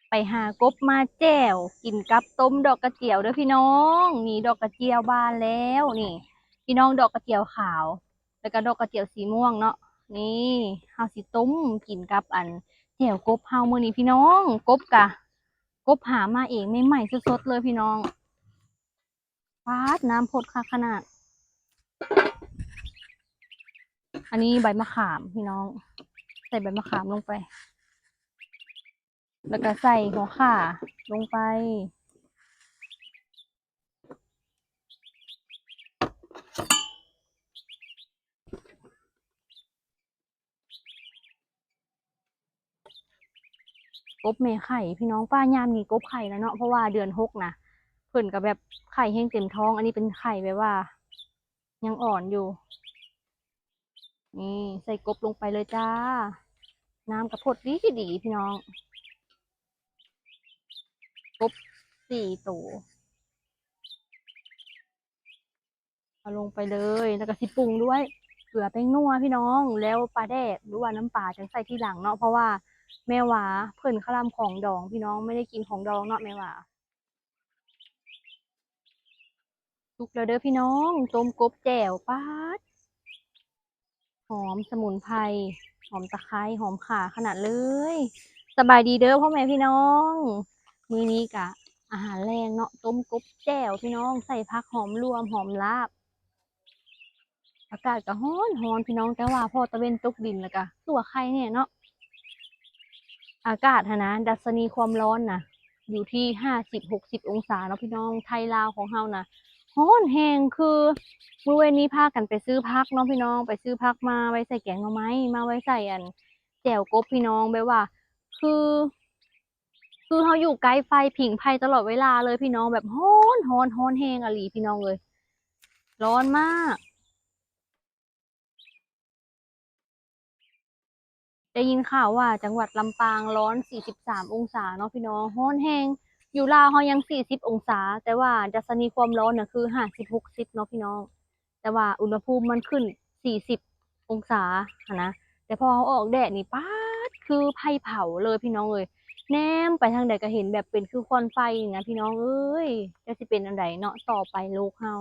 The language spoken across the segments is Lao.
ໄປຫາກົບມາແຈ່ວ ກິນກັບຕົ້ມດອກກະຈຽວເດີ້ພີ່ນ້ອງ. ນີ້ດອກກະຈຽວບານແລ້ວນີ້ ພີ່ນ້ອງ, ດອກກະຈຽວຂາວ ແລ້ວກໍດອກກະຈຽວສີມ່ວງເນາະ. ນີ້ເຮົາຊິຕົ້ມກິນກັບອັນແຈ່ວກົບເຮົາມື້ນີ້ພີ່ນ້ອງ. ກົບກະ ກົບຫາມາເອງໃໝ່ໆ ສົດໆ ເລີຍພີ່ນ້ອງ. ປາດ ນ້ຳພົດຄັກຂະໜາດ. ອັນນີ້ໃບມະຂາມພີ່ນ້ອງ, ໃສ່ໃບມະຂາມລົງໄປ ແລ້ວກໍໃສ່ຫົວຂ່າລົງໄປ. ກົບແມ່ໄຂ່ພີ່ນ້ອງ, ປ້າຍາມນີ້ກົບໄຂ່ແລ້ວເນາະ ເພາະວ່າເດືອນຫົກນະ ເພິ່ນກໍແບບໄຂ່ແຮງເຕັມທ້ອງ. ອັນນີ້ເປັນໄຂ່ແບບວ່າຍັງອ່ອນຢູ່. ນີ້ໃສ່ກົບລົງໄປເລີຍຈ້າ. ນ້ຳກະພົດດີໆ ພີ່ນ້ອງ. ກົບສີ່ໂຕ ເອົາລົງໄປເລີຍ ແລ້ວກໍຊິປຸງດ້ວຍເກືອແປ້ງນົວພີ່ນ້ອງ ແລ້ວປາແດກ ຫຼືວ່ານ້ຳປາຈັ່ງໃສ່ທີຫຼັງເນາະ ເພາະວ່າແມ່ຫວາເພິ່ນຄະລ່ຳຂອງດອງພີ່ນ້ອງ, ໄມ່ໄດ້ກິນຂອງດອງເນາະແມ່ຫວາ. ສຸກແລ້ວເດີ້ພີ່ນ້ອງ ຕົ້ມກົບແຈ່ວ. ປາດ ຫອມສະໝຸນໄພ ຫອມຕະໄຄ ຫອມຂ່າຂະໜາດເລີຍ. ສະບາຍດີເດີ້ພໍ່ແມ່ພີ່ນ້ອງ, ມື້ນີ້ກະອາຫານແລງເນາະ ຕົ້ມກົບແຈ່ວພີ່ນ້ອງ ໃສ່ຜັກຫອມລວມ ຫອມລາບ. ອາກາດກະຮ້ອນໆ ພີ່ນ້ອງ, ແຕ່ວ່າພໍຕາເວັນຕົກດິນແລ້ວກະຄືວ່າໄຄແນ່ເນາະ. ອາກາດຫັ້ນນະ ດັດຊະນີຄວາມຮ້ອນນະ ຢູ່ທີ່ຫ້າສິບ ຫົກສິບອົງສາເນາະພີ່ນ້ອງ. ໄທລາວຂອງເຮົານະ ຮ້ອນແຮງ. ຄືມື້ວານນີ້ພາກັນໄປຊື້ຜັກເນາະພີ່ນ້ອງ, ໄປຊື້ຜັກມາໄວ້ໃສ່ແກງໜໍ່ໄມ້ ມາໄວ້ໃສ່ອັນແຈ່ວກົບພີ່ນ້ອງ. ແບບວ່າ ຄື ຄືເຮົາຢູ່ໃກ້ໄຟ ຜິງໄຟຕະຫຼອດເວລາເລີຍພີ່ນ້ອງ, ແບບຮ້ອນ ຮ້ອນ ຮ້ອນແຮງອີ່ຫຼີພີ່ນ້ອງເອີຍ ຮ້ອນມາກ. ໄດ້ຍິນຂ່າວວ່າຈັງຫວັດລຳປາງຮ້ອນສີ່ສິບສາມອົງສາເນາະພີ່ນ້ອງ, ຮ້ອນແຮງ. ຢູ່ລາວເຮົາຍັງສີ່ສິບອົງສາ, ແຕ່ວ່າດັດຊະນີຄວາມຮ້ອນນະ ຄືຫ້າສິບ ຫົກສິບເນາະພີ່ນ້ອງ. ແຕ່ວ່າອຸນຫະພູມມັນຂຶ້ນສີ່ສິບອົງສາຫັ້ນນະ, ແຕ່ພໍເຮົາອອກແດດນີ້ ປາດ ຄືໄຟເຜົາເລີຍພີ່ນ້ອງເອີຍ. ແນມໄປທາງໃດກໍເຫັນແບບເປັນຄືຄວັນໄຟນີ້ນະພີ່ນ້ອງເອີຍ. ຈັກຊິເປັນອັນໃດເນາະ ຕໍ່ໄປໂລກເຮົາ.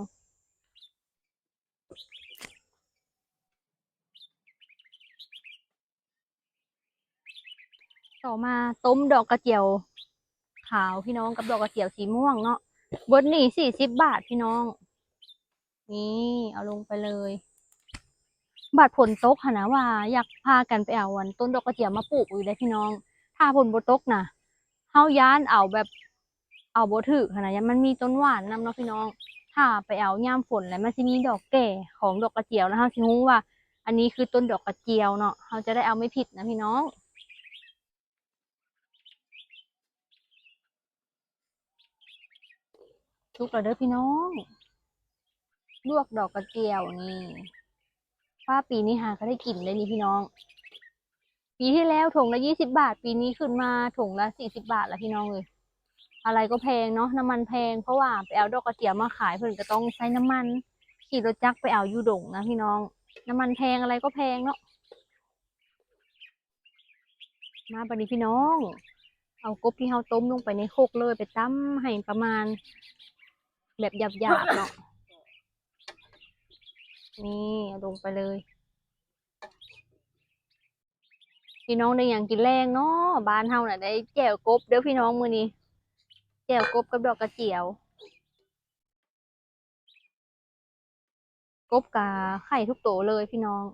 ຕໍ່ມາຕົ້ມດອກກະຈຽວຂາວພີ່ນ້ອງ ກັບດອກກະຈຽວສີມ່ວງເນາະ. ເບິດນີ້ສີ່ສິບບາດພີ່ນ້ອງ. ນີ້ ເອົາລົງໄປເລີຍ. ບາດຝົນຕົກຫັ້ນນະ ວ່າຢາກພາກັນໄປເອົາອັນຕົ້ນດອກກະຈຽວມາປູກຢູ່ເດ້ພີ່ນ້ອງ. ຖ້າຝົນບໍ່ຕົກນະ ເຮົາຢ້ານເອົາແບບ ເອົາບໍ່ຖືກຫັ້ນນະ, ຢ້ານມັນມີຕົ້ນຫວ່ານນຳເນາະພີ່ນ້ອງ. ຖ້າໄປເອົາຍາມຝົນແລ້ວ ມັນຊິມີດອກແກ່ຂອງດອກກະຈຽວ ແລ້ວເຮົາຊິຮູ້ວ່າອັນນີ້ຄືຕົ້ນດອກກະຈຽວເນາະ, ເຮົາຈະໄດ້ເອົາໄມ່ຜິດນະພີ່ນ້ອງ. ສຸກແລ້ວເດີ້ພີ່ນ້ອງ, ລວກດອກກະຈຽວນີ້. ປ້າ ປີນີ້ຫາກໍໄດ້ກິນເດ້ນີ້ພີ່ນ້ອງ. ປີທີ່ແລ້ວຖົງລະຊາວບາດ, ປີນີ້ຂຶ້ນມາຖົງລະສີ່ສິບບາດລະພີ່ນ້ອງເອີຍ. ອາໄລກໍແພງເນາະ, ນ້ຳມັນແພງ, ເພາະວ່າໄປເອົາດອກກະຈຽວມາຂາຍ ເພິ່ນກໍຕ້ອງໃຊ້ນ້ຳມັນ, ຂີ່ລົດຈັກໄປເອົາຢູ່ດົງນະພີ່ນ້ອງ. ນ້ຳມັນແພງ ອາໄລກໍແພງເນາະ. ມາບັດນີ້ພີ່ນ້ອງ, ເອົາກົບທີ່ເຮົາຕົ້ມລົງໄປໃນຄົກເລີຍ, ໄປຕຳໃຫ້ປະມານແບບຫຍາບໆເນາະ. ນີ້ ເອົາລົງໄປເລີຍ. ພີ່ນ້ອງໄດ້ຫຍັງກິນແລງເນາະ? ບ້ານເຮົານະໄດ້ແຈ່ວກົບເດີ້ພີ່ນ້ອງມື້ນີ້, ແຈ່ວກົບກັບດອກກະຈຽວ. ກົບກະໄຂ່ທຸກໂຕເລີຍພີ່ນ້ອງ,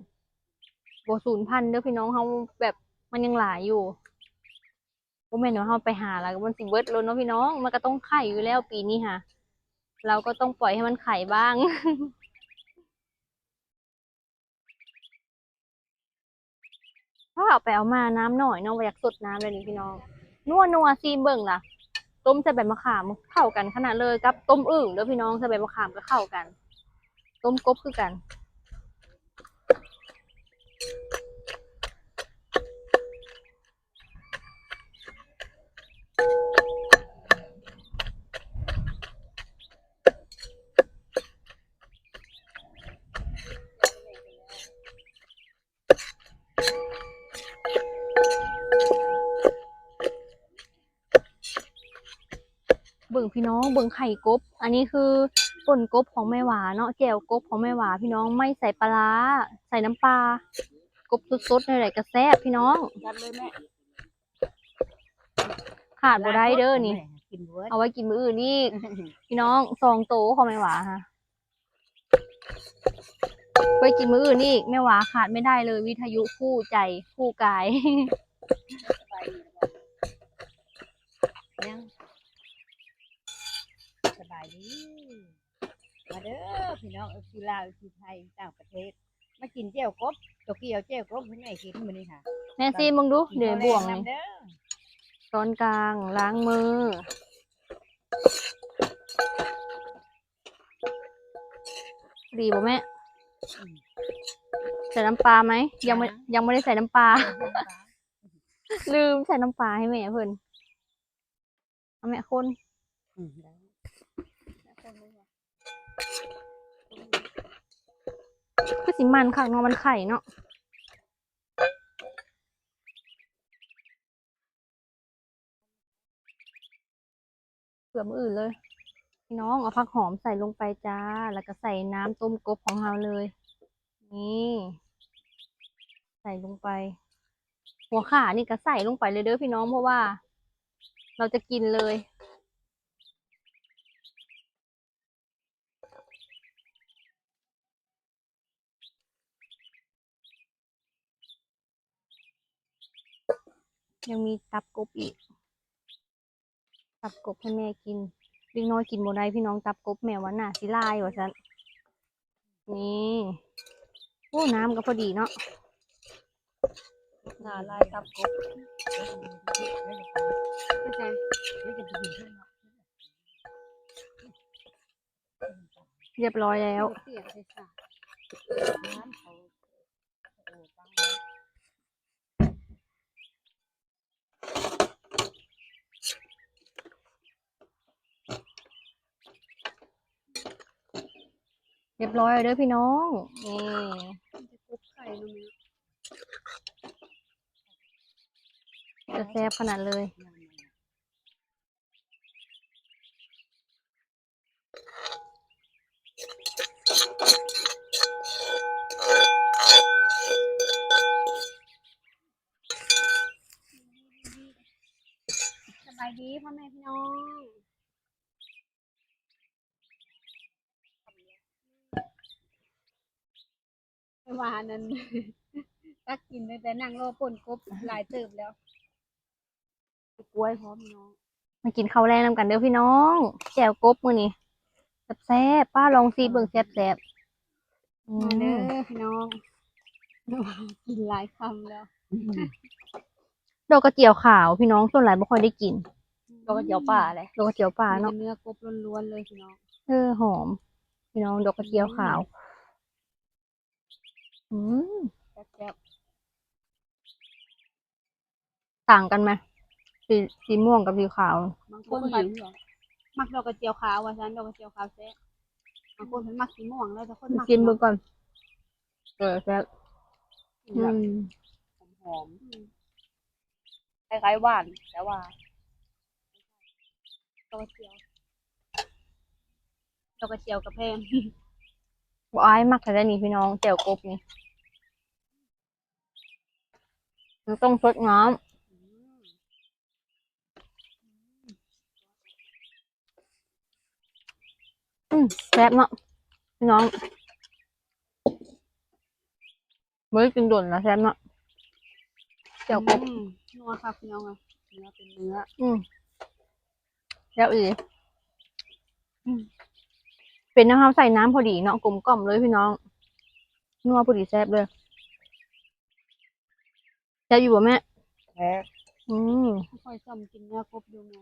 ບໍ່ສູນພັນເດີ້ພີ່ນ້ອງ. ເຮົາແບບ ມັນຍັງຫຼາຍຢູ່, ບໍ່ແມ່ນວ່າເຮົາໄປຫາແລ້ວມັນຊິເບິດໂລດເນາະພີ່ນ້ອງ. ມັນກໍຕ້ອງໄຂ່ຢູ່ແລ້ວ, ປີນີ້ຫາ ເຮົາກໍຕ້ອງປ່ອຍໃຫ້ມັນໄຂ່ບ້າງ. ເອົາໄປເອົາມານ້ຳໜ້ອຍເນາະ, ບໍ່ຢາກສົດນ້ຳແບບນີ້ພີ່ນ້ອງ. ນົວໆ ຊີມເບິ່ງລະ, ຕົ້ມໃສ່ໃບມະຂາມເຂົ້າກັນຂະໜາດເລີຍ, ກັບຕົ້ມອຶ່ງເດີ້ພີ່ນ້ອງ, ໃສ່ໃບມະຂາມກໍເຂົ້າກັນ. ຕົ້ມກົບຄືກັນ. ເບິ່ງພີ່ນ້ອງ ເບິ່ງໄຂ່ກົບ ອັນນີ້ຄືປົ່ນກົບຂອງແມ່ຫວາເນາະ ແຈ່ວກົບຂອງແມ່ຫວາພີ່ນ້ອງ ໄມ່ໃສ່ປາຮ້າ ໃສ່ນ້ຳປາ ກົບສົດໆ ແນວໃດກໍແຊບພີ່ນ້ອງ ຈັດເລີຍແມ່ ຂາດບໍ່ໄດ້ເດີນີ້ ກິນເບິດ ເອົາໄວ້ກິນມື້ອື່ນອີກ ພີ່ນ້ອງ ສອງໂຕຂອງແມ່ຫວາຫະ ໄວ້ກິນມື້ອື່ນອີກ ແມ່ຫວາຂາດໄມ່ໄດ້ເລີຍ ວິທະຍຸຄູ່ໃຈຄູ່ກາຍ ຍັງ ສະບາຍດີ ມາເດີພີ່ນ້ອງ ເອັຟຊີ ລາວ ເອັຟຊີ ໄທ ຕ່າງປະເທດ ມາກິນແຈ່ວກົບ ໂຕກຽວແຈ່ວກົບ ໃຫ້ແມ່ກິນມື້ນີ້ຫະ ແມ່ຊີມເບິ່ງດູ ເດີ ບ່ວງນີ້ ຊ້ອນກາງ ລ້າງມື ດີບໍ່ແມ່? ອືມ ໃສ່ນ້ຳປາໄໝ? ຍັງບໍ່ ຍັງບໍ່ໄດ້ໃສ່ນ້ຳປາ ເອີ ຍັງບໍ່ ລືມໃສ່ນ້ຳປາໃຫ້ແມ່ເພິ່ນ ເອົາແມ່ຄົນ ອືມ ໄດ້ ຄົນເບິ່ງວ່າ ຄືຊິມັນຄັກເນາະ ມັນໄຂ່ເນາະ. ເກືອບມື້ອື່ນເລີຍ ພີ່ນ້ອງ ເອົາຜັກຫອມໃສ່ລົງໄປຈ້າ ແລ້ວກໍໃສ່ນ້ຳຕົ້ມກົບຂອງເຮົາເລີຍ ນີ້ ໃສ່ລົງໄປ ຫົວຂ່ານີ້ກໍໃສ່ລົງໄປເລີຍເດີພີ່ນ້ອງ ເພາະວ່າເຮົາຈະກິນເລີຍ. ຍັງມີຕັບກົບອີກ ຕັບກົບໃຫ້ແມ່ກິນ ເດັກນ້ອຍກິນບໍ່ໄດ້ພີ່ນ້ອງ ຕັບກົບ ແມ່ວ່າໜ້າຊິຫຼາຍວ່າຊັ້ນ ນີ້ ໂອ້ ນ້ຳກໍພໍດີເນາະ ໜ້າຫຼາຍຕັບກົບ ຮຽບຮ້ອຍແລ້ວ. ຮຽບຮ້ອຍແລ້ວເດີພີ່ນ້ອງ ນີ້ ຈະແຊບຂະໜາດເລີຍ. ສະບາຍດີພໍ່ແມ່ພີ່ນ້ອງ ວ່າອັນນັ້ນ ຕັກກິນຕັ້ງແຕ່ນັ່ງລໍປົ່ນກົບຫຼາຍເຕີບແລ້ວ. ກລ້ວຍພ້ອມພີ່ນ້ອງ ມາກິນເຂົ້າແລງນຳກັນເດີພີ່ນ້ອງ ແຈ່ວກົບມື້ນີ້ແຊບໆ ປ້າລອງຊີມເບິ່ງແຊບໆ ອືມ ມາເດີພີ່ນ້ອງ ກິນຫຼາຍຄຳແລ້ວ ດອກກະຈຽວຂາວພີ່ນ້ອງ ສ່ວນຫຼາຍບໍ່ຄ່ອຍໄດ້ກິນ ດອກກະຈຽວປ່າແຫຼະ ດອກກະຈຽວປ່າເນາະ ມີແຕ່ເນື້ອກົບລ້ວນໆ ເລີຍພີ່ນ້ອງ ເອີ ຫອມພີ່ນ້ອງ ດອກກະຈຽວຂາວ ອືມ ອືມ ແຊບໆ. ຕ່າງກັນໄໝ? ສີ ສີມ່ວງກັບສີຂາວ ບາງຄົນມັກ ມັກດອກກະຈຽວຂາວວ່າຊັ້ນ ດອກກະຈຽວຂາວແຊບ ບາງຄົນເພິ່ນມັກສີມ່ວງ ແລ້ວແຕ່ຄົນມັກ ຊີມເບິ່ງກ່ອນ ເອີ ແຊບ ອືມ ຫອມ ອືມ ຄ້າຍໆ ຫວານ ແຕ່ວ່າ ດອກກະຈຽວ ດອກກະຈຽວກະແພງ ບໍ່ ອ້າຍມັກແທ້ໆ ນີ້ພີ່ນ້ອງ ແຈ່ວກົບນີ້ ມັນຕ້ອງຊົດນ້ຳ ອືມ ແຊບເນາະ ພີ່ນ້ອງ ບໍ່ໄດ້ກິນດົນລະ ແຊບເນາະ ແຈ່ວກົບ ອືມ ນົວຄັກພີ່ນ້ອງເອີຍ ເນື້ອເປັນເນື້ອ ອືມ ແຊບອີ່ຫຼີ ອືມ ເປັນແນວເຮົາໃສ່ນ້ຳພໍດີເນາະ ກົມກ່ອມເລີຍພີ່ນ້ອງ ນົວພໍດີແຊບເລີຍ. ແຊບຢູ່ບໍ່ແມ່? ແຊບ ອືມ ຂ້ອຍຊອມກິນເນື້ອກົບຢູ່ແມ່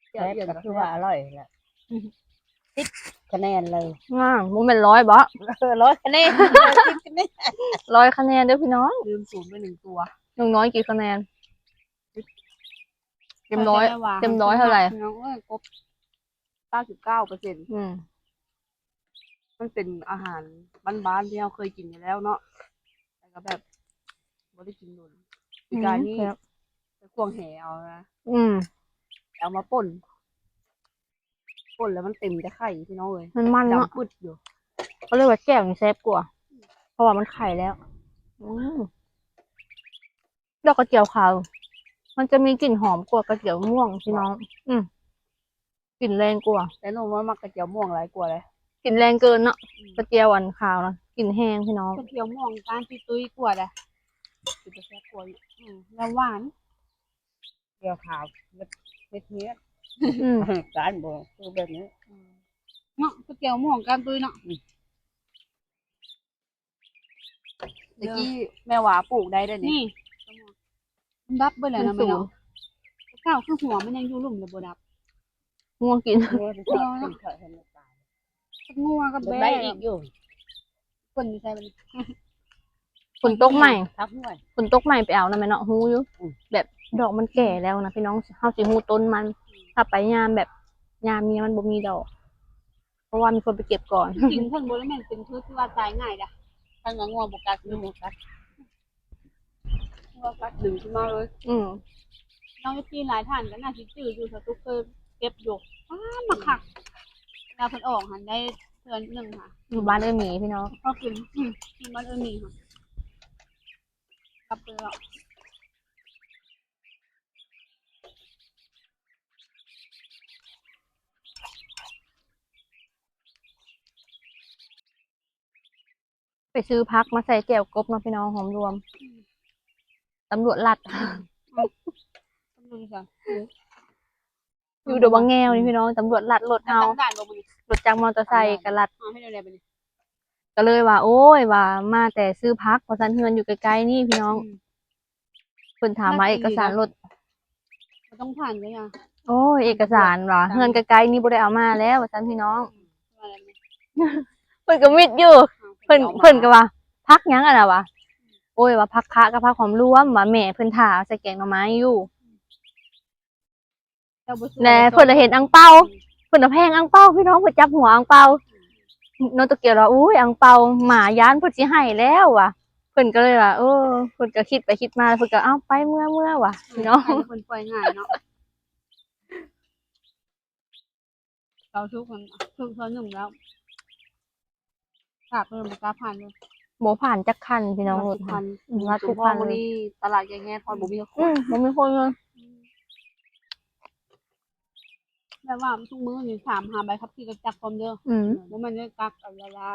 ແຊບກໍຄືວ່າອະຮ່ອຍແຫຼະ ສິບຄະແນນເລີຍ ງາມ ບໍ່ແມ່ນຮ້ອຍບໍ? ເອີ ຮ້ອຍຄະແນນ ສິບຄະແນນ ຮ້ອຍຄະແນນເດີພີ່ນ້ອງ ລືມສູນໄປໜຶ່ງຕົວ ໜຶ່ງຮ້ອຍກີ່ຄະແນນ? ເຕັມຮ້ອຍ ເຕັມຮ້ອຍເທົ່າໃດ? ນ້ອງເອີຍ ກົບ ເກົ້າສິບເກົ້າເປີເຊັນ ອືມ ມັນເປັນອາຫານບ້ານໆ ທີ່ເຮົາເຄີຍກິນຢູ່ແລ້ວເນາະ ແລ້ວກໍແບບບໍ່ໄດ້ກິນດົນ ອືມ ປີກາຍນີ້ ແຊບ ໄປຂວາງແຫເອົານະ ອືມ ເອົາມາປົ່ນ ປົ່ນແລ້ວມັນເຕັມແຕ່ໄຂ່ພີ່ນ້ອງເອີຍ ມັນມັນເນາະ ດຳປຶດຢູ່ ກໍເລີຍວ່າແຈ່ວນີ້ແຊບກວ່າ ເພາະວ່າມັນໄຂ່ແລ້ວ. ອືມ ດອກກະຈຽວຂາວ ມັນຈະມີກິ່ນຫອມກວ່າກະຈຽວມ່ວງພີ່ນ້ອງ. ອືມ ກິ່ນແຮງກວ່າ ແຕ່ນ້ອງນ້ອຍມັກກະຈຽວມ່ວງຫຼາຍກວ່າເດ້ ກິ່ນແຮງເກີນເນາະ. ອືມ ກະຈຽວອັນຂາວນະ ກິ່ນແຮງພີ່ນ້ອງ ກະຈຽວມ່ວງກ້ານຕຸ້ຍໆກວ່າເດ້ ເປັນຕາແຊບກວ່າຢູ່. ອືມ ແລ້ວຫວານ ເຈວຂາວ ເມັດ ເມັດເຫືອນ ອືມ ກ້ານບໍ່ຄືແບບນີ້ ອືມ ເນາະ ກະແຈວມ່ວງກ້ານຕຸ້ຍເນາະ. ອືມ ແຕ່ກີ້ແມ່ຫວາປູກໄດ້ເດ້ນີ້ ນີ້ ມັນດັບເບິດແລ້ວນະແມ່ເນາະ. ແຕ່ເກົ່າຄືຫົວມັນຍັງຢູ່ລຸ່ມແລ້ວບໍ່ດັບ ງົວກິນ ງົວກິນເຂົ້າໃຫ້ມັນຕາຍ ງົວກັບແບ້ໄດ້ອີກຢູ່. ຝົນຢູ່ໃສບັດນີ້ ຝົນຕົກໃໝ່ ຜັກຫ້ວຍ ຝົນຕົກໃໝ່ໄປເອົານະແມ່ເນາະ ຮູ້ຢູ່. ອືມ ແບບດອກມັນແກ່ແລ້ວນະພີ່ນ້ອງ ເຮົາຊິຮູ້ຕົ້ນມັນ ຖ້າໄປຍາມແບບ ຍາມນີ້ມັນບໍ່ມີດອກ ເພາະວ່າມີຄົນໄປເກັບກ່ອນ. ຈິງໆເພິ່ນບໍ່ໄດ້ແມ່ນເປັນພືດທີ່ວ່າຕາຍງ່າຍເດ້ ຄັນວ່າງົວບໍ່ກັດ ງົວບໍ່ກັດ ວ່າກັດດຶງຂຶ້ນມາເລີຍ. ອືມ ນ້ອງເອັຟຊີຫຼາຍທ່ານກໍໜ້າຊິຈື່ຢູ່ ສາວຕຸກເຄີຍເກັບຢູ່ ປາດ ບັກຄັກ ເວລາເພິ່ນອອກຫັ້ນໄດ້ເທື່ອໜຶ່ງຫາ ຢູ່ບ້ານເອື້ອຍໝີພີ່ນ້ອງ ພໍກິນ ອືມ ຢູ່ບ້ານເອື້ອຍໝີຫາ ກັບໄປແລ້ວ. ໄປຊື້ຜັກມາໃສ່ແຈ່ວກົບເນາະພີ່ນ້ອງ ຫອມລວມ ອືມ ຕຳຫຼວດລັດ ຕຳຫຼວດຢູ່ໃສ ຢູ່ດອນບາງແງວນີ້ພີ່ນ້ອງ ຕຳຫຼວດລັດລົດເຮົາ ຕັ້ງດ່ານບໍ່ມື້ນີ້ ລົດຈັກມໍເຕີໄຊກໍລັດ ເອົາໃຫ້ແນວໃດບັດນີ້ ກໍເລີຍວ່າ ໂອ້ຍ ວ່າມາແຕ່ຊື້ຜັກ ວ່າຊັ້ນ ເຮືອນຢູ່ໃກ້ໆນີ້ພີ່ນ້ອງ. ອືມ ເພິ່ນຖາມວ່າເອກະສານລົດ ບໍ່ຕ້ອງຜ່ານກໍຢ່າ ໂອ້ຍ ເອກະສານວ່າ ເຮືອນໃກ້ໆນີ້ບໍ່ໄດ້ເອົາມາແລ້ວ ວ່າຊັ້ນພີ່ນ້ອງ. ອືມ ເພິ່ນກໍມິດຢູ່ ເພິ່ນ ເພິ່ນກໍວ່າ ຜັກຫຍັງຫັ້ນນະ ວ່າ ໂອ້ຍ ວ່າຜັກຄະກັບຜັກຫອມລວມ ວ່າແມ່ເພິ່ນຖ້າໃສ່ແກງໜໍ່ໄມ້ຢູ່. ແລະເພິ່ນລະເຫັນອັງເປົາ ເພິ່ນລະແພງອັງເປົາ ພີ່ນ້ອງ ເພິ່ນຈັບຫົວອັງເປົາ ນ້ອງໂຕກຽວລະ ໂອ້ຍ ອັງເປົາ ໝາຢ້ານເພິ່ນຊິໄຫ້ແລ້ວວ່າ ເພິ່ນກໍເລີຍວ່າ ເອີ ເພິ່ນກໍຄິດໄປຄິດມາ ເພິ່ນກໍ ເອົ້າ ໄປເມືອ ເມືອວ່າ ພີ່ນ້ອງ ເພິ່ນປ່ອຍງ່າຍເນາະ. ເຂົາທຸກ ທຸກເທື່ອໜຶ່ງແລ້ວ ຖ້າເພິ່ນບໍ່ກ້າຜ່ານເລີຍ ບໍ່ຜ່ານຈັກຄັນພີ່ນ້ອງ ລົດ ອືມ ລັດທຸກຄັນ ມື້ນີ້ຕະຫຼາດແຍກແຍະ ເພາະບໍ່ມີຄົນ ອືມ ບໍ່ມີຄົນເລີຍ ແບບວ່າທຸກມື້ນີ້ຖາມຫາໃບຂັບຂີ່ລົດຈັກພ້ອມເດີ ອືມ ບໍ່ແມ່ນໄດ້ກັກເອົາລະລາ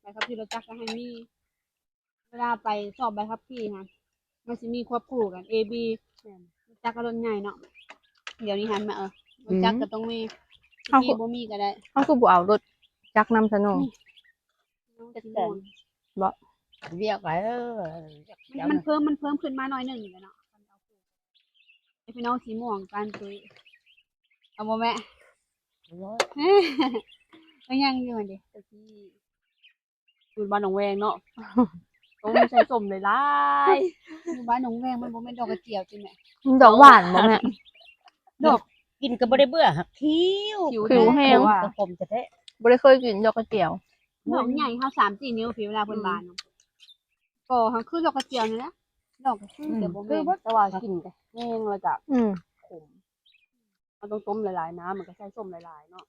ໃບຂັບຂີ່ລົດຈັກກໍໃຫ້ມີ ເວລາໄປສອບໃບຂັບຂີ່ຫັ້ນ ມັນຊິມີຄວບຄູ່ກັນ ເອ ບີ ແມ່ນ ລົດຈັກກັບລົດໃຫຍ່ເນາະ ດຽວນີ້ຫັ້ນແມ່ ເອີ ລົດຈັກກໍຕ້ອງມີ ເຮົາຄື ມີບໍ່ມີກໍໄດ້ ເຮົາຄືບໍ່ເອົາລົດຈັກນຳຊະນ້ອງ ອືມ ຈັກແສນ ບໍ່ ວຽກໄປ ເອີ ມັນ ມັນເພີ່ມ ມັນເພີ່ມຂຶ້ນມາໜ້ອຍໜຶ່ງແລ້ວເນາະ ໃຫ້ພີ່ນ້ອງສີມ່ວງກັນຕຸ້ຍ ເອົາບໍ່ແມ່ ເອົາ ກໍຍັງຢູ່ຫັ້ນເດ ຕະກີ້ ຢູ່ບ້ານໜອງແວງເນາະ ຕ້ອງໃສ່ສົ້ມຫຼາຍໆ ຢູ່ບ້ານໜອງແວງມັນບໍ່ແມ່ນດອກກະຈຽວຕິແມ່ ມັນດອກຫວານບໍ່ແມ່ ດອກ ກິນກໍບໍ່ໄດ້ເບື່ອ ຫັກຂິວ ຂິວແຮງ ຂມແທ້ໆ ບໍ່ໄດ້ເຄີຍກິນດອກກະຈຽວ ດອກໃຫຍ່ເທົ່າສາມສີ່ນິ້ວພີ້ ເວລາເພິ່ນບານ ອືມ ກໍຫາຄືດອກກະຈຽວນີ້ແຫຼະ ດອກກໍຄື ອືມ ແຕ່ບໍ່ແມ່ນ ແຕ່ວ່າກິນກໍແຮງ ແລ້ວກໍ ອືມ ຂົມ ເຮົາຕ້ອງຕົ້ມຫຼາຍໆ ນ້ຳມັນກໍໃສ່ສົ້ມຫຼາຍໆ ເນາະ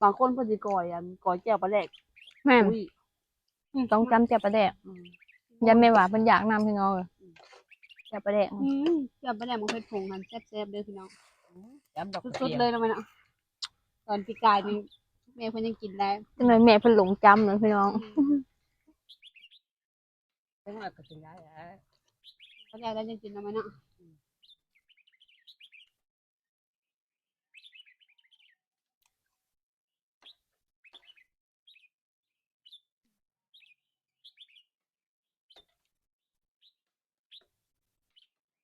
ບາງຄົນເພິ່ນຊິກ້ອຍ ອັນ ກ້ອຍແຈ່ວປາແດກ ແມ່ນ ອຸ້ຍ ອືມ ຕ້ອງຈ້ຳແຈ່ວປາແດກ ອືມ ຢ້ານແມ່ວ່າເພິ່ນຢາກນຳ ພີ່ນ້ອງເອີຍ ອືມ ແຈ່ວປາແດກ ອືມ ແຈ່ວປາແດກໝາກເຜັດຜົງຫັ້ນແຊບໆ ເດີພີ່ນ້ອງ ອືມ ຈ້ຳດອກ ສຸດໆ ເລີຍເນາະແມ່ເນາະ ຕອນປີກາຍນີ້ແມ່ເພິ່ນຍັງກິນໄດ້ ຈັກໜ້ອຍແມ່ເພິ່ນຫຼົງຈ້ຳເນາະ ພີ່ນ້ອງ ອືມ ຈັກໜ້ອຍກໍກິນໄດ້ແຫຼະ ກໍຢາກໄດ້ຈັ່ງກິນນຳມັນເນາະ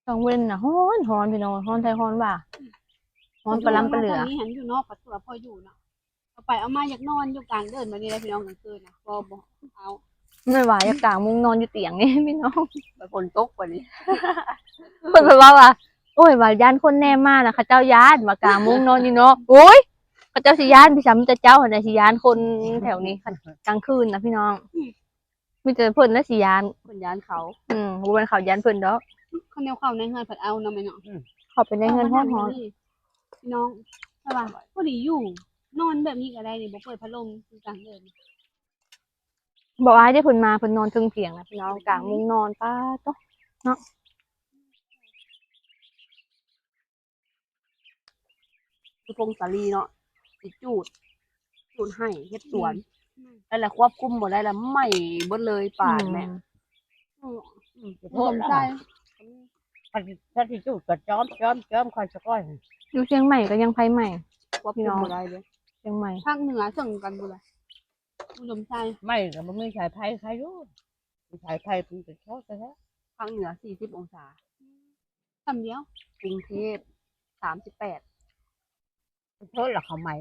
ກາງເວັນນະຮ້ອນໆ ພີ່ນ້ອງ ຮ້ອນແທ້ຮ້ອນວ່າ ຮ້ອນປະລຳປະເຫຼືອ ຕອນນີ້ຫັ້ນຢູ່ນອກກໍຖືວ່າພໍຢູ່ເນາະ ເອົາໄປເອົາມາຢາກນອນຢູ່ກາງເດີ່ນ ບາດນີ້ແຫຼະພີ່ນ້ອງ ກາງຄືນນະ ບໍ່ ບໍ່ເອົາ ແມ່ນວ່າຢາກກາງມຸ້ງນອນຢູ່ຕຽງນີ້ພີ່ນ້ອງ ແບບຝົນຕົກບາດນີ້ ເພິ່ນເວົ້າວ່າ ໂອ້ຍ ວ່າຢ້ານຄົນແນມມານະ ເຂົາເຈົ້າຢ້ານ ວ່າກາງມຸ້ງນອນຢູ່ນອກ ໂອ້ຍ ເຂົາເຈົ້າຊິຢ້ານໄປຊະ ມີແຕ່ເຈົ້າຫັ້ນແຫຼະຊິຢ້ານຄົນແຖວນີ້ ກາງຄືນນະພີ່ນ້ອງ ມີແຕ່ເພິ່ນແຫຼະຊິຢ້ານ ເພິ່ນຢ້ານເຂົາ ອືມ ບໍ່ແມ່ນເຂົາຢ້ານເພິ່ນດອກ ແນວເຂົ້າໃນເຮືອນພັດເອົາເນາະແມ່ເນາະ. ອືມ ເຂົ້າໄປໃນເຮືອນຮ້ອນໆ ເອົາມານັ່ງຢູ່ນີ້ພີ່ນ້ອງ. ແຕ່ວ່າພໍດີຢູ່ ນອນແບບນີ້ກໍໄດ້ນີ້ ບໍ່ເປີດພັດລົມຄືກາງເດີນ. ບໍ່ອາຍເດ້ ເພິ່ນມາເພິ່ນນອນເທິງຖຽງນະພີ່ນ້ອງ ກາງມຸ້ງນອນ ປາດໂທ້ເນາະ. ຢູ່ພົງສາລີເນາະ ຊິຈູດ ຈູດໄຮ່ເຮັດສວນ ອືມ ແລ້ວລະຄວບຄຸມບໍ່ໄດ້ລະ ໄໝ້ເບິດເລີຍ ປານແມ່. ອືມ ອືມ ໂອ້ ສົມໃຈ ຄັນ ຄັນຊິຈູດກໍຈອມ ຈອມ ຈອມ ຄ່ອຍສະກ້ອຍ. ຢູ່ຊຽງໃໝ່ກໍຍັງໄຟໄໝ້ ຄວບຄຸມບໍ່ໄດ້ເດ້ ຊຽງໃໝ່ ພາກເໜືອເຊິ່ງກັນພຸ້ນລະ ອຸດົມໄຊ. ໄໝ້ກໍບໍ່ມີສາຍໄຟໃຜຢູ່ ສາຍໄຟມັນເປັນຊອດແທ້ໆ. ພາກເໜືອສີ່ສິບອົງສາ ສ່ຳດຽວ ກຸງເທບສາມສິບແປດ. ໂທດລະເຂົາໄໝ້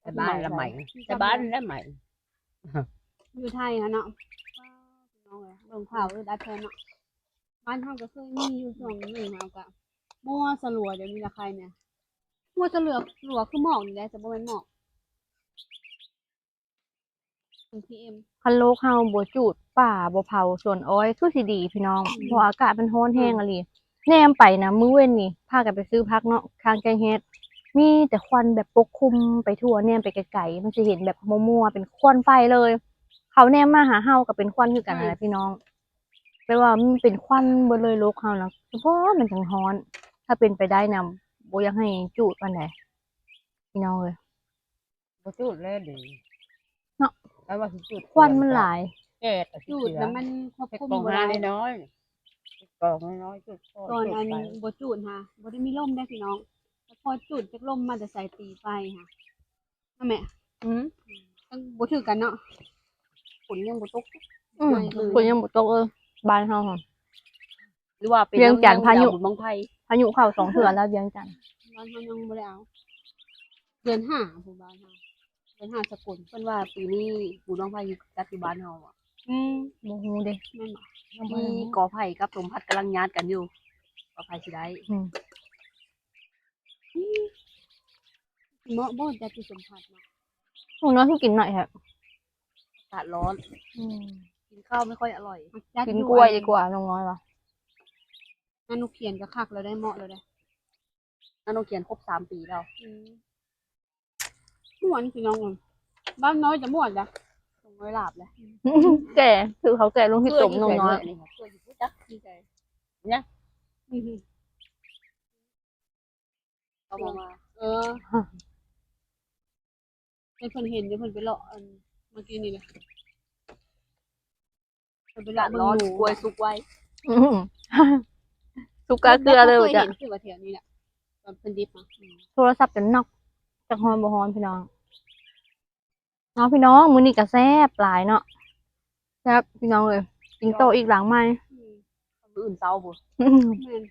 ແຕ່ບ້ານລະໄໝ້ ແຕ່ບ້ານລະໄໝ້ ຢູ່ໄທຫັ້ນເນາະ. ພີ່ນ້ອງເອີຍ ເບິ່ງຂ່າວອຶດອັດແທ້ເນາະ. ບ້ານເຮົາກໍເຄີຍມີຢູ່ຊ່ວງໜຶ່ງ ເຮົາກໍມົວສະຫຼົວ ດຽວນີ້ລະໄຄແດ່. ມົວສະຫຼົວ ສະຫຼົວຄືໝອກນີ້ແຫຼະ ແຕ່ບໍ່ແມ່ນໝອກ. ຄັນໂລກເຮົາບໍ່ຈູດປ່າ ບໍ່ເຜົາສວນອ້ອຍ ຄືຊິດີພີ່ນ້ອງ ອືມ ເພາະອາກາດມັນຮ້ອນແຮງ ອືມ ອີ່ຫຼີ. ແນມໄປນະ ມື້ເວັນນີ້ພາກັນໄປຊື້ຜັກເນາະ ທາງແກ້ງແຮດ ມີແຕ່ຄວັນແບບປົກຄຸມໄປທົ່ວ ແນມໄປໄກໆ ມັນຊິເຫັນແບບມົວໆ ເປັນຄວັນໄຟເລີຍ. ເຂົາແນມມາຫາເຮົາກໍເປັນຄວັນຄືກັນຫັ້ນແຫຼະ ອືມ ພີ່ນ້ອງ ແປວ່າມັນເປັນຄວັນເບິດເລີຍໂລກເຮົານະ ສະເພາະມັນຈັ່ງຮ້ອນ. ຖ້າເປັນໄປໄດ້ນະ ບໍ່ຢາກໃຫ້ຈູດປານໃດ ພີ່ນ້ອງເອີຍ. ບໍ່ຈູດແລ້ວເດເນາະ ແຕ່ວ່າຊິຈູດ ຄວັນມັນຫຼາຍ ແກ້ ຈູດແລ້ວມັນຄວບຄຸມບໍ່ໄດ້ ເຮັດກອງນ້ອຍໆ ເຮັດກອງນ້ອຍໆ ຈູດພໍ ຕອນອັນບໍ່ຈູດຫາ ບໍ່ໄດ້ມີລົມເດ້ພີ່ນ້ອງ. ພໍຈູດຈັກລົມມາແຕ່ໃສຕີໄຟຫາ ນະແມ່. ອືມ ຍັງບໍ່ຖືກກັນເນາະ ຝົນຍັງບໍ່ຕົກ. ອືມ ຝົນຍັງບໍ່ຕົກເອີຍ ບ້ານເຮົາຫັ້ນ. ຫຼືວ່າເປັນ ວຽງຈັນ ນ້ຳ ພາຍຸ ບຸນບັ້ງໄຟ ພາຍຸເຂົ້າສອງເທື່ອແລ້ວວຽງຈັນ. ບ້ານເຮົາຍັງບໍ່ໄດ້ເອົາ ເດືອນຫ້າພຸ້ນ ບ້ານເຮົາ ເດືອນຫ້າສະກົນ. ເພິ່ນວ່າປີນີ້ບຸນບັ້ງໄຟຈັດຢູ່ບ້ານເຮົາອະ. ອືມ ບໍ່ຮູ້ເດ້ ແມ່ນບໍ່? ຍັງບໍ່ໄດ້ຮູ້ ມີກໍໄຜ່ກັບສົມພັດກຳລັງຍາດກັນຢູ່ ວ່າໃຜຊິໄດ້. ອືມ ເໝາະບໍ່ຈັດຢູ່ສົມພັດເນາະ? ນ້ອງນ້ອຍຄືກິນໜ້ອຍແທ້ ອາກາດຮ້ອນ. ອືມ ກິນຂ້າວໄມ່ຄ່ອຍອະລ່ອຍ ກິນກ້ວຍດີກວ່າ ນ້ອງນ້ອຍວ່າ. ນາໜູຂຽນກໍຄັກແລ້ວໄດ໋ ເໝາະແລ້ວໄດ໋. ນາໜູຂຽນຄົບສາມປີແລ້ວ. ອືມ ມ່ວນພີ່ນ້ອງເອີຍ ບ້ານນ້ອຍຈະມ່ວນລະ ນ້ອງນ້ອຍຫຼາບລະ. ແກ່ ຄືເຂົາແກ່ລົງທີ່ຕົມນ້ອງນ້ອຍ ເອີຍ ນີ້ ເອີຍ ຢູ່ຈັກທີ່ໃດນະ. ອືມ ເຂົາບອກວ່າ ເອີ ໃຫ້ເພິ່ນເຫັນຢູ່ ເພິ່ນໄປເລາະອັນເມື່ອກີ້ນີ້ນະ ເພິ່ນໄປເລາະເບິ່ງ ກາດຮ້ອນ ກລ້ວຍສຸກໄວ. ອືມ ສຸກກະເກືອເລີຍ ບໍ່ເຄີຍເຫັນ ຄືວ່າແຖວນີ້ແຫຼະ ຕອນເພິ່ນດິບມາ. ໂທລະສັບຈົນນັອກ ຈັກຮ້ອນບໍ່ຮ້ອນພີ່ນ້ອງ. ເນາະພີ່ນ້ອງ ມື້ນີ້ກໍແຊບຫຼາຍເນາະ ແຊບພີ່ນ້ອງເອີຍ ກິນຕໍ່ອີກຫຼັງໃໝ່. ອືມ ມື້ອື່ນເຊົ້າພຸ້ນ. ແມ່ນ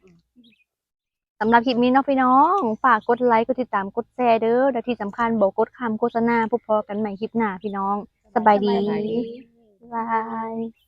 ສຳລັບຄລິບນີ້ເນາະພີ່ນ້ອງ ຝາກກົດໄລ ກົດຕິດຕາມ ກົດແຊເດີ້ ແລະທີ່ສຳຄັນບໍ່ກົດຂ້າມໂຄສະນາ. ພົບພໍ້ກັນໃໝ່ຄລິບໜ້າພີ່ນ້ອງ ສະບາຍດີ ສະບາຍດີ ບາຍບາຍ.